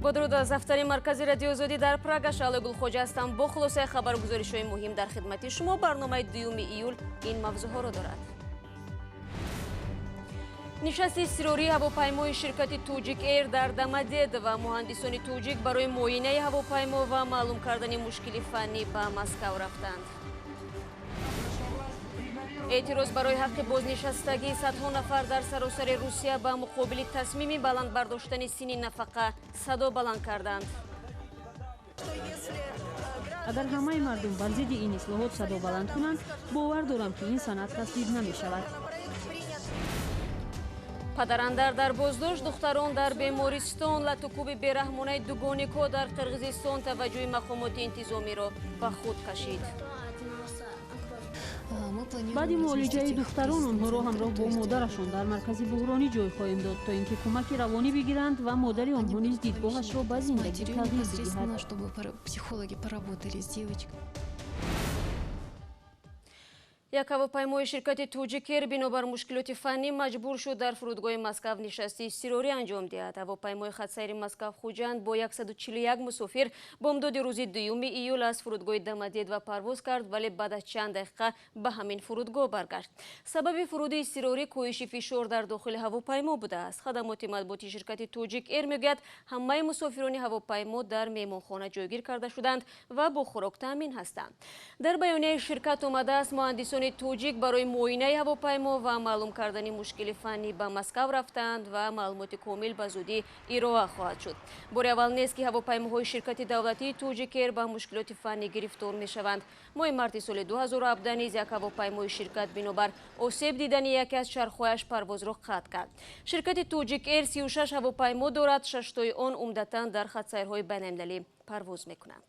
Бо дуруд аз дафтари маркази Радиои Озодӣ дар Прага, Шаҳлои Гулхоҷа ҳастам бо хулосаи хабару гузоришҳои муҳим дар хидмати шумо. Барномаи 2 июл ин мавзӯъҳоро дорад. Нишасти изтирории ҳавопаймои ширкати Тоҷик Эйр дар Домодедово. Муҳандисони тоҷик барои муоинаи ҳавопаймо ва маълум кардани мушкили фаннӣ ба Москав рафтанд. Эътироз барои ҳаққи бознишастагии садҳо нафар дар саросари Русия ба муқобили тасмими баланд бардоштани синни нафақа садо баланд карданд. Агар ҳамаи мардум бар зидди ин ислоҳот садо баланд кунанд, бовар дорам, ки ин санад тасдиқ намешавад. Падарандар дар боздошт, духтарон дар бемористон. Латукӯби бераҳмонаи дугоникҳо дар Қирғизистон таваҷҷӯҳи мақомоти интизомиро ба худ кашид. Баъди муолиҷаи духтарон онҳоро ҳамроҳ бо модарашон дар маркази буҳронӣ ҷой хоҳем дод, то ин ки кӯмаки равонӣ бигиранд ва модари онҳо низ дидгоҳашро ба зиндагӣ тағйир бидиҳад. Психологи поработали с девочкой. Як ҳавопаймои ширкати Тоҷикэйр бинобар мушкилоти фаннӣ маҷбур шуд дар фурудгоҳи Москав нишасти изтирорӣ анҷом диҳад. Ҳавопаймои хатсайри Москав Хуҷанд бо 141 мусофир бомдоди рӯзи 2 июл аз фурудгоҳи Домодедово парвоз кард, вале баъд аз чанд дақиқа ба ҳамин фурудгоҳ баргашт. Сабаби фуруди изтирорӣ коҳиши фишор дар дохили ҳавопаймо будааст. Хадамоти матбуоти ширкати Тоҷик Эйр мегӯяд, ҳамаи мусофирони ҳавопаймо дар меҳмонхона ҷойгир карда шуданд ва бо хӯрок таъмин ҳастанд. Дар баёнияи ширкат омадааст, муҳандисони тоҷик барои муоинаи ҳавопаймо ва маълум кардани мушкили фаннӣ ба Москав рафтаанд ва маълумоти комил ба зудӣ ироа хоҳад шуд. Бори аввал нест, ки ҳавопаймоҳои ширкати давлатии Тоҷикэйр ба мушкилоти фаннӣ гирифтор мешаванд. Моҳи марти соли 2017 низ як ҳавопаймои ширкат бинобар осеб дидани яке аз чархҳояш парвозро қатъ кард. Ширкати Тоҷик Эйр 36 ҳавопаймо дорад, шаштои он умдатан дар хатсайрҳои байналмилалӣ парвоз мекунанд.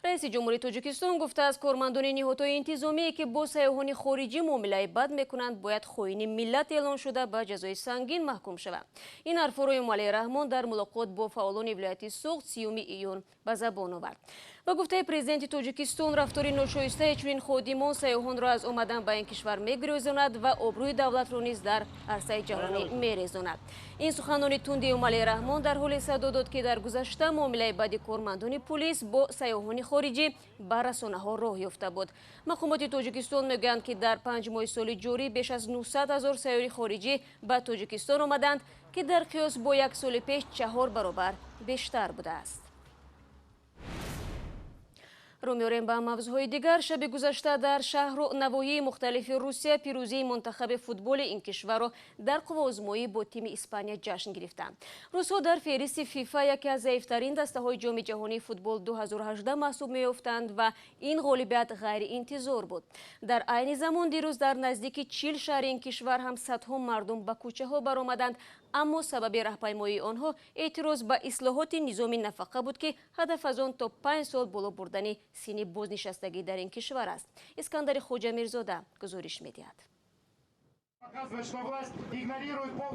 Раиси Ҷумҳурии Тоҷикистон гуфтааст, кормандони ниҳодҳои интизомие, ки бо сайёҳони хориҷӣ муомилаи бад мекунанд, бояд хоини миллат эълон шуда, ба ҷазои сангин маҳкум шаванд. Ин ҳарфҳоро Эмомалӣ Раҳмон дар мулоқот бо фаъолони вилояти Суғд 30 июн ба забон овард. Ба гуфтаи президенти Тоҷикистон, рафтори ношоистаи чунин ходимон сайёҳонро аз омадан ба ин кишвар мегурезонад ва обрӯи давлатро низ дар арсаи ҷаҳонӣ мерезонад. Ин суханони тунди Эмомалӣ Раҳмон дар ҳоле садо дод, ки дар гузашта муомилаи бади кормандони пулис бо сайёҳони хориҷӣ ба расонаҳо роҳ ёфта буд. Мақомоти Тоҷикистон мегӯянд, ки дар 5 моҳи соли ҷорӣ беш аз 900 ҳазор сайёҳи хориҷӣ ба Тоҷикистон омаданд, ки дар қиёс бо як соли пеш чаҳор баробар бештар будааст. Рӯ меорем ба мавзӯъҳои дигар. Шаби гузашта дар шаҳру навоҳии мухталифи Русия пирӯзии мунтахаби футболи ин кишварро дар қувваозмоӣ бо тими Испания ҷашн гирифтанд. Русҳо дар феҳристи ФИФА яке аз заифтарин дастаҳои Ҷоми ҷаҳонии футбол 2018 маҳсуб меёфтанд ва ин ғолибият ғайриинтизор буд. Дар айни замон дирӯз дар наздики 40 шаҳри ин кишвар ҳам садҳо мардум ба кӯчаҳо баромаданд, аммо сабаби раҳпаймоии онҳо эътироз ба ислоҳоти низоми нафақа буд, ки ҳадаф аз он то 5 сол боло бурдани синни бознишастагӣ дар ин кишвар аст. Искандари Хоҷамирзода гузориш медиҳад.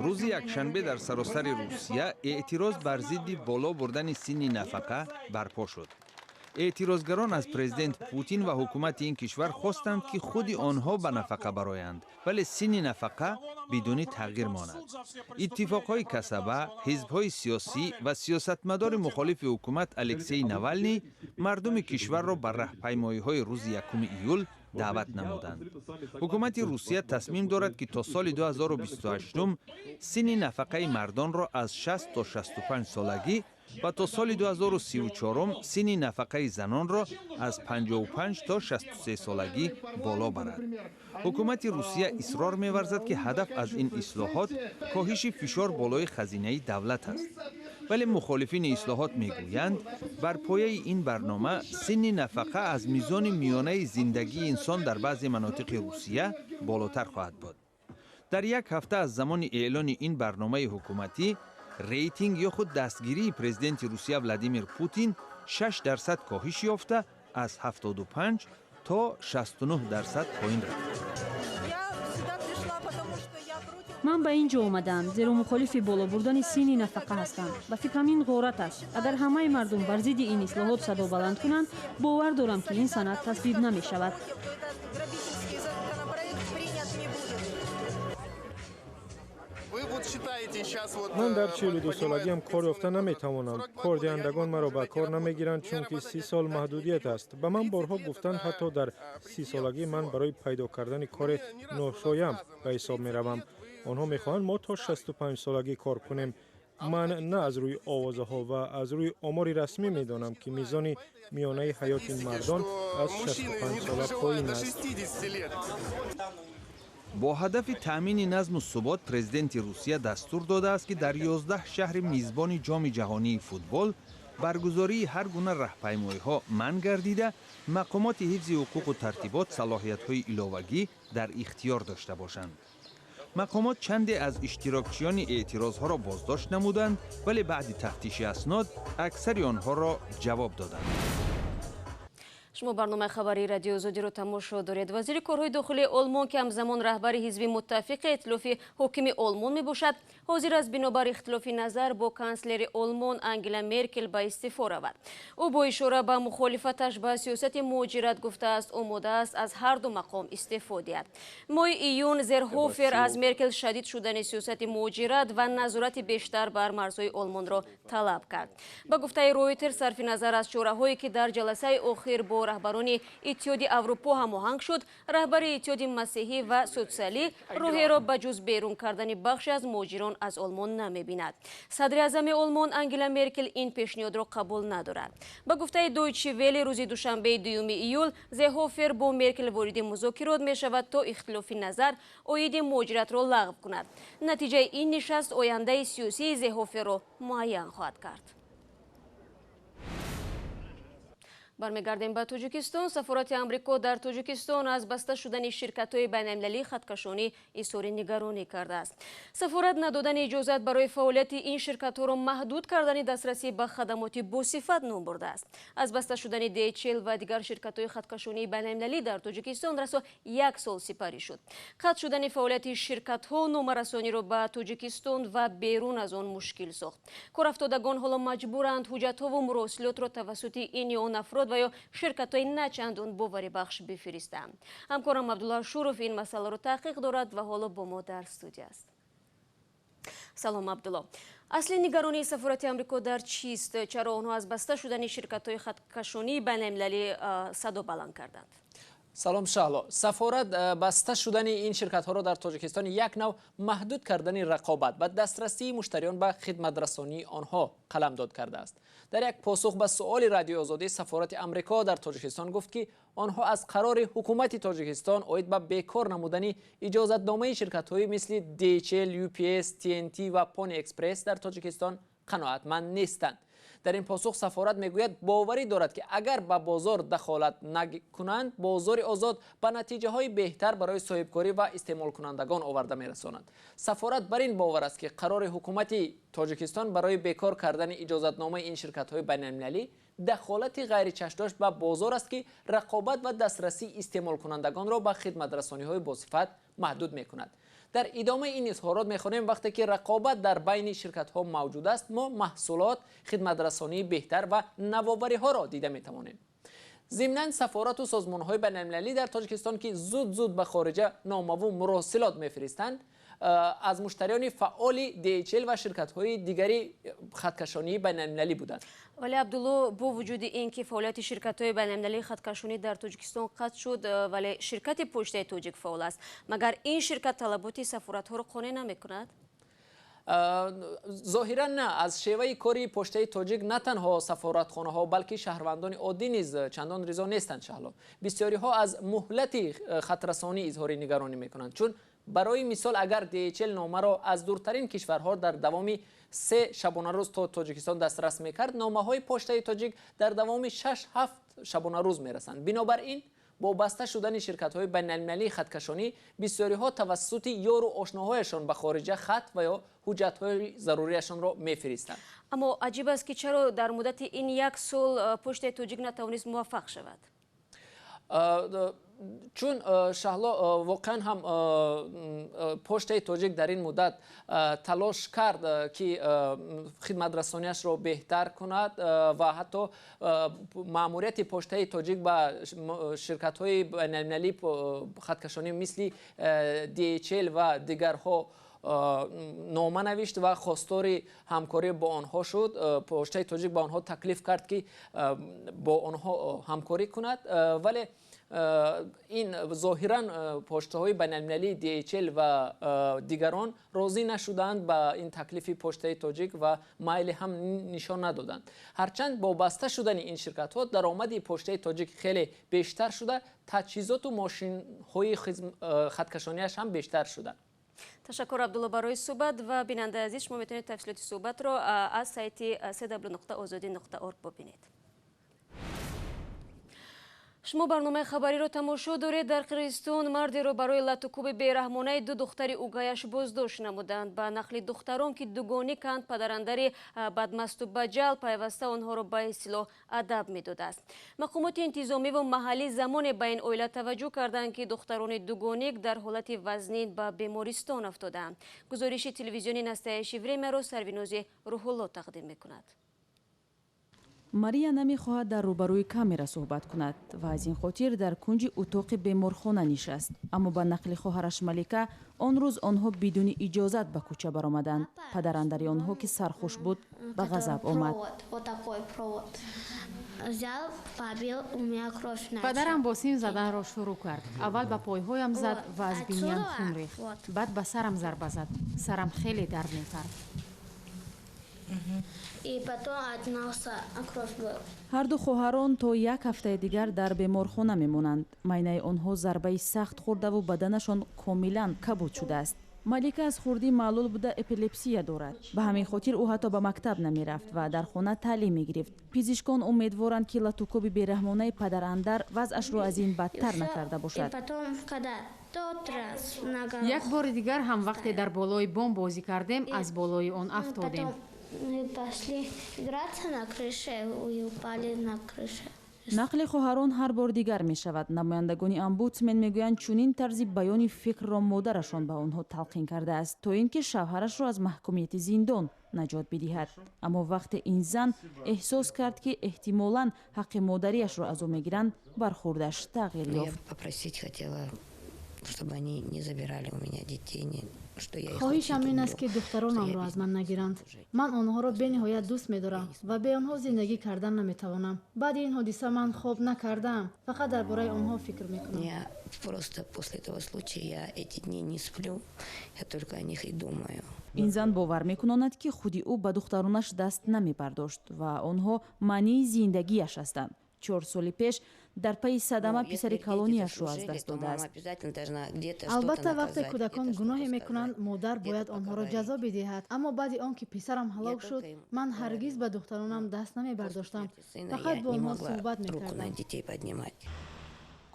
Рӯзи якшанбе дар саросари Русия эътироз бар зидди боло бурдани синни нафақа барпо шуд. Эътирозгарон аз президент Путин ва ҳукумати ин кишвар хостанд, ки худи онҳо ба нафақа бароянд, вале синни нафақа бидуни тағйир монад. Иттифоқҳои касаба, ҳизбҳои сиёсӣ ва сиёсатмадори мухолифи ҳукумат Алексей Навалний мардуми кишварро ба раҳпаймоиҳои рӯзи 1 июл даъват намуданд. Ҳукумати Русия тасмим дорад, ки то соли 2028 синни нафақаи мардонро аз 60 то 65 солагӣ ва то соли 2034 синни нафақаи занонро аз 55 то 63 солагӣ боло барад. Ҳукумати Русия исрор меварзад, ки ҳадаф аз ин ислоҳот коҳиши фишор болои хазинаи давлат аст, вале мухолифини ислоҳот мегӯянд, бар пояи ин барнома синни нафақа аз мизони миёнаи зиндагии инсон дар баъзе манотиқи Русия болотар хоҳад буд. Дар як ҳафта аз замони эълони ин барномаи ҳукуматӣ рейтинг ё худ дастгирии президенти Русия Владимир Путин 6% коҳиш ёфта, аз 75 то 69% поин рафт. Ман ба ин ҷо омадаам, зеро мухолифи боло бурдани синни нафақа ҳастам. Ба фикрам, ин ғорат аст. Агар ҳамаи мардум бар зидди ин ислоҳот садо баланд кунанд, бовар дорам, ки ин санад тасвиб намешавад. Ман дар 42 солагиам кор ёфта наметавонам. Кордиҳандагон маро ба кор намегиранд, чунки 30 сол маҳдудият аст. Ба ман борҳо гуфтанд, ҳатто дар 30 солагӣ ман барои пайдо кардани коре ношоям ба ҳисоб меравам. Онҳо мехоҳанд мо то 65 солагӣ кор кунем. Ман на аз рӯи овозаҳо ва аз рӯи омори расмӣ медонам, ки мизони миёнаи ҳаёти мардон аз 65 сола поин аст. Бо ҳадафи таъмини назму субот, президенти Русия дастур додааст, ки дар 11 шаҳри мизбони Ҷоми ҷаҳонии футбол баргузории ҳар гуна раҳпаймоиҳо манъ гардида, мақомоти ҳифзи ҳуқуқу тартибот салоҳиятҳои иловагӣ дар ихтиёр дошта бошанд. Мақомот чанде аз иштирокчиёни эътирозҳоро боздошт намуданд, вале баъди тафтиши аснод аксари онҳоро ҷавоб доданд. Шумо барномаи хабарии Радиои Озодиро тамошо доред. Вазири корҳои дохилии Олмон, ки ҳамзамон раҳбари ҳизби муттафиқи эътилофи ҳокими Олмон мебошад, ҳозир аст бинобар ихтилофи назар бо канслери Олмон Ангела Меркел ба истеъфо равад. Ӯ бо ишора ба мухолифаташ ба сиёсати муҳоҷират гуфтааст, омода аст аз ҳарду мақом истеъфо диҳад. Моҳи июн Зеҳофер аз Меркел шадид шудани сиёсати муҳоҷират ва назорати бештар бар марзҳои Олмонро талаб кард. Ба гуфтаи Ройтер, сарфи назар аз чораҳое, ки дар ҷаласаи охир бо раҳбарони Иттиҳоди Аврупо ҳамоҳанг шуд, раҳбари Иттиҳоди Масеҳӣ ва Социалӣ роҳеро ба ҷуз берун кардани бахше аз муҳоҷирон аз Олмон намебинад. Садри аъзами Олмон Ангела Меркел ин пешниҳодро қабул надорад. Ба гуфтаи Дойче Веле, рӯзи душанбеи 2 июл Зеҳофер бо Меркел вориди музокирот мешавад, то ихтилофи назар оиди муҳоҷиратро лағв кунад. Натиҷаи ин нишаст ояндаи сиёсии Зеҳоферро муайян хоҳад кард. Бармегардем ба Тоҷикистон. Сафорати Амрико дар Тоҷикистон аз баста шудани ширкатҳои байналмилалии хаткашонӣ изҳори нигаронӣ кардааст. Сафорат надодани иҷозат барои фаъолияти ин ширкатҳоро маҳдуд кардани дастрасӣ ба хадамоти босифат ном бурдааст. Аз баста шудани DHL ва дигар ширкатҳои хаткашонии байналмилалӣ дар Тоҷикистон расо як сол сипарӣ шуд. Қатъ шудани фаъолияти ширкатҳо номарасониро ба Тоҷикистон ва берун аз он мушкил сохт. Корафтодагон ҳоло маҷбуранд ҳуҷҷатҳову муросилотро тавассути ин ё он афрод ва ё ширкатҳои начандон боварибахш бифиристанд. Ҳамкорам Абдулло Ашуров ин масъаларо таҳқиқ дорад ва ҳоло бо мо дар студия аст. Салом, Абдулло. Асли нигаронии сафорати Амрико дар чист? Чаро онҳо аз баста шудани ширкатҳои хаткашонии байналмилалӣ садо баланд карданд? Салом, Шаҳло. Сафорат баста шудани ин ширкатҳоро дар Тоҷикистон як нав маҳдуд кардани рақобат ва дастрасии муштариён ба хидматрасонии онҳо қаламдод кардааст. Дар як посух ба суоли Радиои Озодӣ, сафорати Амрико дар Тоҷикистон гуфт, ки онҳо аз қарори ҳукумати Тоҷикистон оид ба бекор намудани иҷозатномаи ширкатҳои мисли DHL, UPS, TNT ва Pony Express дар Тоҷикистон қаноатманд нестанд. Дар ин посух сафорат мегӯяд, боварӣ дорад, ки агар ба бозор дахолат накунанд, бозори озод ба натиҷаҳои беҳтар барои соҳибкорӣ ва истеъмолкунандагон оварда мерасонад. Сафорат бар ин бовар аст, ки қарори ҳукумати Тоҷикистон барои бекор кардани иҷозатномаи ин ширкатҳои байналмилалӣ дахолати ғайричашмдошт ба бозор аст, ки рақобат ва дастрасии истеъмолкунандагонро ба хидматрасониҳои босифат маҳдуд мекунад. Дар идомаи ин изҳорот мехонем: вақте ки рақобат дар байни ширкатҳо мавҷуд аст, мо маҳсулот, хидматрасонии беҳтар ва навовариҳоро дида метавонем. Зимнан, сафорату созмонҳои байналмилалӣ дар Тоҷикистон, ки зуд зуд ба хориҷа номаву муросилот мефиристанд, аз муштариёни фаъоли DHL ва ширкатҳои дигари хаткашонии байналмилалӣ буданд. Вале, Абдулло, бо вуҷуди ин ки фаъолияти ширкатҳои байналмилалии хаткашонӣ дар Тоҷикистон қатъ шуд, вале ширкати Почтаи Тоҷик фаъол аст. Магар ин ширкат талаботи сафоратҳоро қонеъ намекунад? Зоҳиран, на. Аз шеваи кори Почтаи Тоҷик на танҳо сафоратхонаҳо, балки шаҳрвандони оддӣ низ чандон ризо нестанд, Шаҳло. Бисёриҳо аз муҳлати хатрасонӣ изҳори нигаронӣ мекунанд, чун барои мисол, агар DHL номаро аз дуртарин кишварҳо дар давоми 3 шабонарӯз то Тоҷикистон дастрас мекард, номаҳои Почтаи Тоҷик дар давоми 6-7 шабонарӯз мерасанд. Бинобар ин, бо баста шудани ширкатҳои байналмилалии хаткашонӣ, бисёриҳо тавассути ёру ошноҳояшон ба хориҷа хат ва ё ҳуҷҷатҳои зарурияшонро мефиристанд. Аммо аҷиб аст, ки чаро дар муддати ин як сол Почтаи Тоҷик натавонист муваффақ шавад? Чун Шаҳло, воқеан ҳам Почтаи Тоҷик дар ин муддат талош кард, ки хидматрасониашро беҳтар кунад ва ҳатто маъмурияти Почтаи Тоҷик ба ширкатҳои байналмилалии хаткашонӣ мисли DHL ва дигарҳо нома навишт ва хостори ҳамкорӣ бо онҳо шуд. Почтаи Тоҷик ба онҳо таклиф кард, ки бо онҳо ҳамкорӣ кунад, вале ин зоҳиран почтаҳои байналмилалии DHL ва дигарон розӣ нашуданд ба ин таклифи Почтаи Тоҷик ва майли ҳам нишон надоданд. Ҳарчанд бо баста шудани ин ширкатҳо даромади Почтаи Тоҷик хеле бештар шуда, таҷҳизоту мошинҳои хаткашонияш ҳам бештар шуда. Ташаккур, Абдулло, барои суҳбат. Ва бинандаи азиз, шумо метавонед тафсилоти суҳбатро аз сайти cw.ozodi.org бибинед. Шумо барномаи хабариро тамошо доред. Дар Қирғизистон мардеро барои латукӯби бераҳмонаи ду духтари угаяш боздошт намуданд. Ба нақли духтарон, ки дугониканд, падарандари бадмасту баҷал пайваста онҳоро ба истилоҳ адаб медодааст. Мақомоти интизомиву маҳаллӣ замоне ба ин оила таваҷҷӯҳ карданд, ки духтарони дугоник дар ҳолати вазнин ба бемористон афтодаанд. Гузориши телевизиони «Настоящее время»-ро Сарвинози Рӯҳулло тақдим мекунад. Мария намехоҳад дар рӯбарӯи камера суҳбат кунад ва аз ин хотир дар кунҷи утоқи беморхона нишаст. Аммо ба нақли хоҳараш Малика, он рӯз онҳо бидуни иҷозат ба кӯча баромаданд. Падарандари онҳо, ки сархуш буд, ба ғазаб омад. Падарам бо сим заданро шурӯъ кард. Аввал ба пойҳоям зад ва аз биниям хун рехт. Баъд ба сарам зарба зад. Сарам хеле дард мекард. И потом от носа кровь была. Ҳарду хоҳарон то як ҳафтаи дигар дар беморхона мемонанд. Майнаи онҳо зарбаи сахт хӯрдаву баданашон комилан кабуд шудааст. Малика аз хурдӣ маълул буда, эпилепсия дорад. Ба ҳамин хотир ӯ ҳатто ба мактаб намерафт ва дар хона таълим мегирифт. Пизишкон умедворанд, ки латукӯби бераҳмонаи падарандар вазъашро аз ин бадтар накарда бошад. И потом, когда тот раз на Як бори дигар ҳам, вақте дар болои бом бозӣ кардем, аз болои он афтодем. Мы пошли играться на крыше и упали на крыше. Нақли хоҳарон ҳар бор дигар мешавад. Намояндагони омбудсмен мегӯянд, чунин тарзи баёни фикрро модарашон ба онҳо талқин кардааст, то ин ки шавҳарашро аз маҳкумияти зиндон наҷот бидиҳад. Аммо вақте ин зан эҳсос кард, ки эҳтимолан ҳаққи модариашро аз ӯ мегиранд, бархӯрдаш тағйир ёфт. Попросить хотела, чтобы они не забирали у меня детей, не что я их Хоҳишам ин аст, ки духтаронамро аз ман нагиранд. Ман онҳоро бениҳоят дӯст медорам ва бе онҳо зиндагӣ кардан наметавонам. Баъди ин ҳодиса ман хоб накардаам, фақат дар бораи онҳо фикр мекунам. Я просто после этого случая, я эти дни не сплю, я только о них и думаю. Ин зан бовар мекунонад, ки худи ӯ ба духтаронаш даст намебардошт ва онҳо маънии зиндагиаш ҳастанд. 4 соли пеш дар пайи садама писари калониашро аз даст додааст. Албатта, вақте кӯдакон гуноҳе мекунанд, модар бояд онҳоро ҷазо бидиҳад. Аммо баъди он ки писарам ҳалок шуд, ман ҳаргиз ба духтаронам даст намебардоштам, фақат бо онҳо суҳбат мекардам.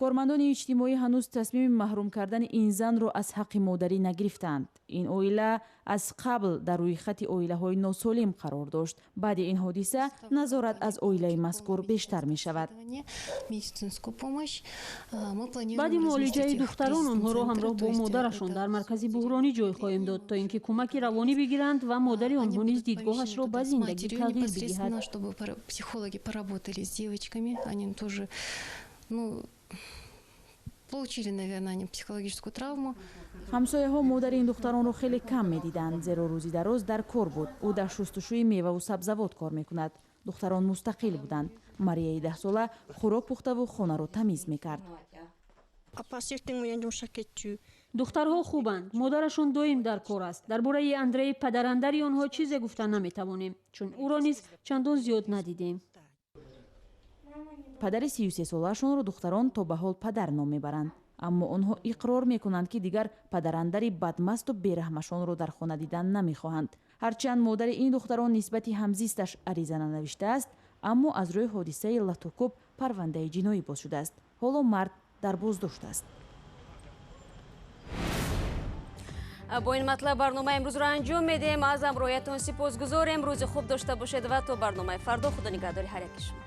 Кормандони иҷтимоӣ ҳанӯз тасмими маҳрум кардани ин занро аз ҳаққи модарӣ нагирифтаанд. Ин оила аз қабл дар рӯйхати оилаҳои носолим қарор дошт. Баъди ин ҳодиса назорат аз оилаи мазкур бештар мешавад. Баъди муолиҷаи духтарон онҳоро ҳамроҳ бо модарашон дар маркази буҳронӣ ҷой хоҳем дод, то ин ки кӯмаки равонӣ бигиранд ва модари онҳо низ дидгоҳашро ба зиндагӣ тағйир бидиҳад. Чтобы психологи поработали с девочками, они тоже, ну, получили, наверное, они психологическую травму. Ҳамсояҳо модари ин духтаронро хеле кам медиданд, зеро рӯзи дароз дар кор буд. Ӯ дар шустушӯи меваву сабзавот кор мекунад. Духтарон мустақил буданд. Марияи 10-сола хӯрок пухтаву хонаро тамиз мекард. Духтарҳо хубанд, модарашон доим дар кор аст. Дар бораи Андрей, падарандари онҳо, чизе гуфта наметавонем, чун ӯро низ чандон зиёд надидем. Падари 33-солаашонро духтарон то ба ҳол падар ном мебаранд. Аммо онҳо иқрор мекунанд, ки дигар падарандари бадмасту бераҳмашонро дар хона дидан намехоҳанд. Ҳарчанд модари ин духтарон нисбати ҳамзисташ ариза нанавиштааст, аммо аз рӯи ҳодисаи латукӯб парвандаи ҷиноӣ боз шудааст. Ҳоло мард дар боздошт аст. Бо ин матлаб барномаи имрӯзро анҷом медиҳем. Аз ҳамроҳиятон сипосгузорем. Рӯзи хуб дошта бошед ва то барномаи фардо худо нигаҳдори ҳар яки шумо.